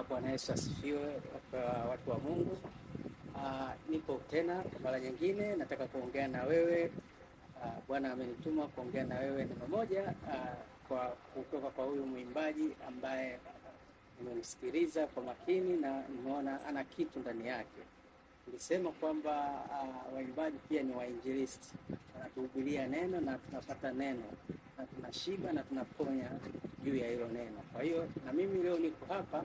Bwana Yesu asifiwe, watu wa Mungu. Niko tena kwa mara nyingine, nataka kuongea na wewe. Bwana amenituma kuongea na wewe neno moja kwa kutoka kwa huyu mwimbaji ambaye nimemsikiliza kwa makini na nimeona ana kitu ndani yake. Nilisema kwamba waimbaji pia ni wainjilisti, wanatuhubiria neno na tunapata neno na tunashiba na tunaponya juu ya hilo neno. Kwa hiyo na mimi leo niko hapa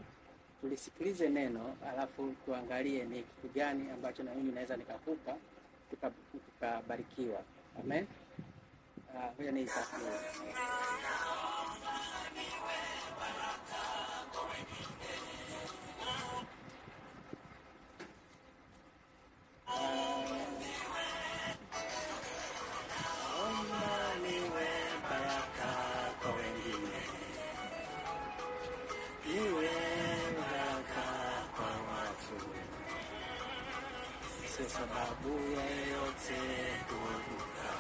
tulisikilize neno, alafu tuangalie ni kitu gani ambacho na mimi naweza nikakupa tukabarikiwa. Amen. Ngoja niitafute. Sababu yeyote kuanguka,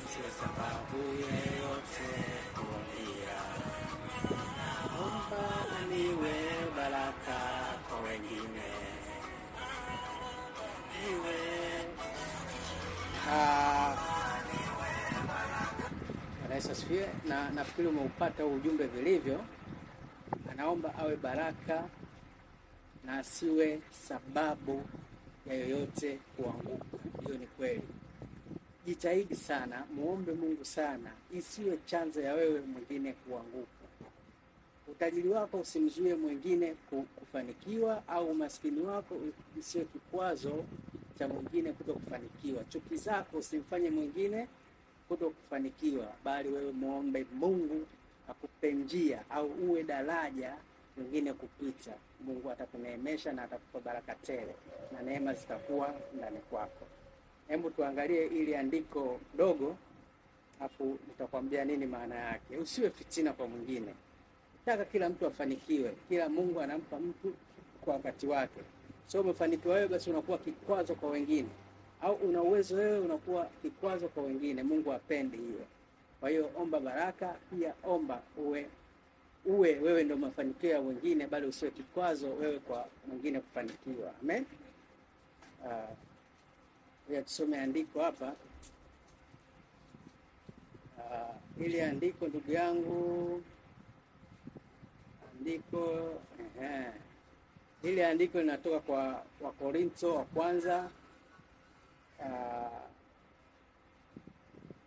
sio sababu yeyote kulia. Omba niwe baraka kwa wengine, niwe. Bwana Yesu asifiwe. Na nafikiri umeupata ujumbe vilivyo. Anaomba awe baraka na asiwe sababu ya yoyote kuanguka. Hiyo ni kweli. Jitahidi sana, muombe Mungu sana, isiwe chanzo ya wewe mwingine kuanguka. Utajiri wako usimzuie mwingine kufanikiwa, au umaskini wako isiwe kikwazo cha mwingine kutokufanikiwa. Chuki zako usimfanye mwingine kutokufanikiwa, bali wewe muombe Mungu akupe njia au uwe daraja mwingine kupita. Mungu atakuneemesha na atakupa baraka tele na neema zitakuwa ndani kwako. Hebu tuangalie ili andiko dogo, afu nitakwambia nini maana yake. Usiwe fitina kwa mwingine. Nataka kila mtu afanikiwe. Kila Mungu anampa mtu kwa wakati wake. So umefanikiwa wewe, basi unakuwa kikwazo kwa wengine, au una uwezo wewe unakuwa kikwazo kwa wengine. Mungu hapendi hiyo. Kwa hiyo omba baraka, pia omba uwe wewe ndio mafanikio ya wengine, bali usiwe kikwazo wewe kwa mwingine kufanikiwa. Amen. Tusome andiko hapa. Ili andiko ndugu yangu, andiko ili andiko linatoka kwa Wakorintho wa kwanza,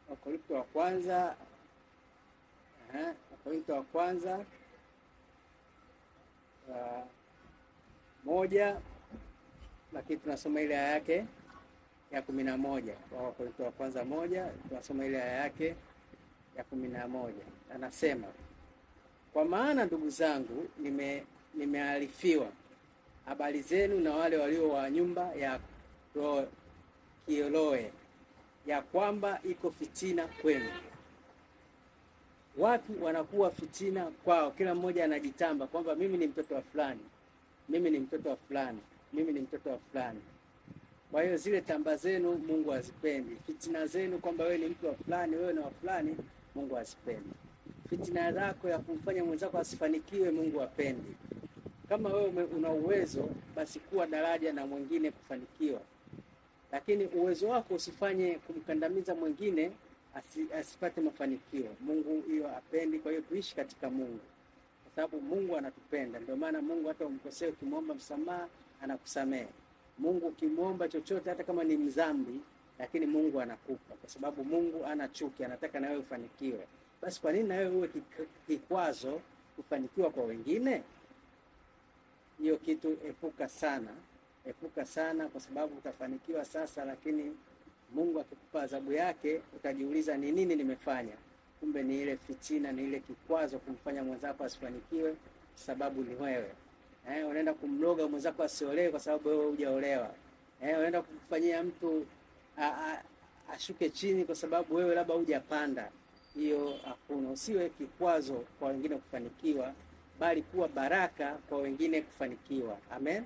Wakorintho wa kwanza, Wakorintho wa kwanza 1, lakini tunasoma ile aya yake ya 11. Wakorintho wa kwanza 1, tunasoma ile aya yake ya 11. Anasema, kwa maana ndugu zangu, nimearifiwa habari zenu na wale walio wa nyumba ya Kiloe, ya kwamba iko fitina kwenu. Watu wanakuwa fitina kwao, kila mmoja anajitamba kwamba mimi ni mtoto wa fulani, mimi ni mtoto wa fulani, mimi ni mtoto wa fulani. Kwa hiyo zile tamba zenu Mungu hazipendi. Fitina zenu kwamba wewe ni mtu wa fulani, wewe ni wa fulani, Mungu hazipendi. Fitina zako ya kumfanya mwenzako asifanikiwe, Mungu hapendi. Kama wewe una uwezo, basi kuwa daraja na mwingine kufanikiwa. Lakini uwezo wako usifanye kumkandamiza mwingine asipate mafanikio. Mungu hiyo hapendi. Kwa hiyo tuishi katika Mungu, kwa sababu Mungu anatupenda. Ndio maana Mungu hata umkosee, ukimwomba msamaha anakusamehe. Mungu ukimwomba chochote, hata kama ni mzambi, lakini Mungu anakupa, kwa sababu Mungu ana chuki, anataka na wewe ufanikiwe. Basi kwa nini na wewe uwe kikwazo kufanikiwa kwa wengine? Hiyo kitu epuka sana, epuka sana, kwa sababu utafanikiwa sasa, lakini Mungu akikupa adhabu yake utajiuliza ni nini nimefanya. Kumbe ni ile fitina, ni ile kikwazo kumfanya mwenzako asifanikiwe, sababu ni wewe. Unaenda kumloga mwenzako asiolewe kwa sababu wewe hujaolewa. Unaenda kumfanyia mtu ashuke chini kwa sababu wewe labda hujapanda. Hiyo hakuna. Usiwe kikwazo kwa wengine kufanikiwa, bali kuwa baraka kwa wengine kufanikiwa. Amen.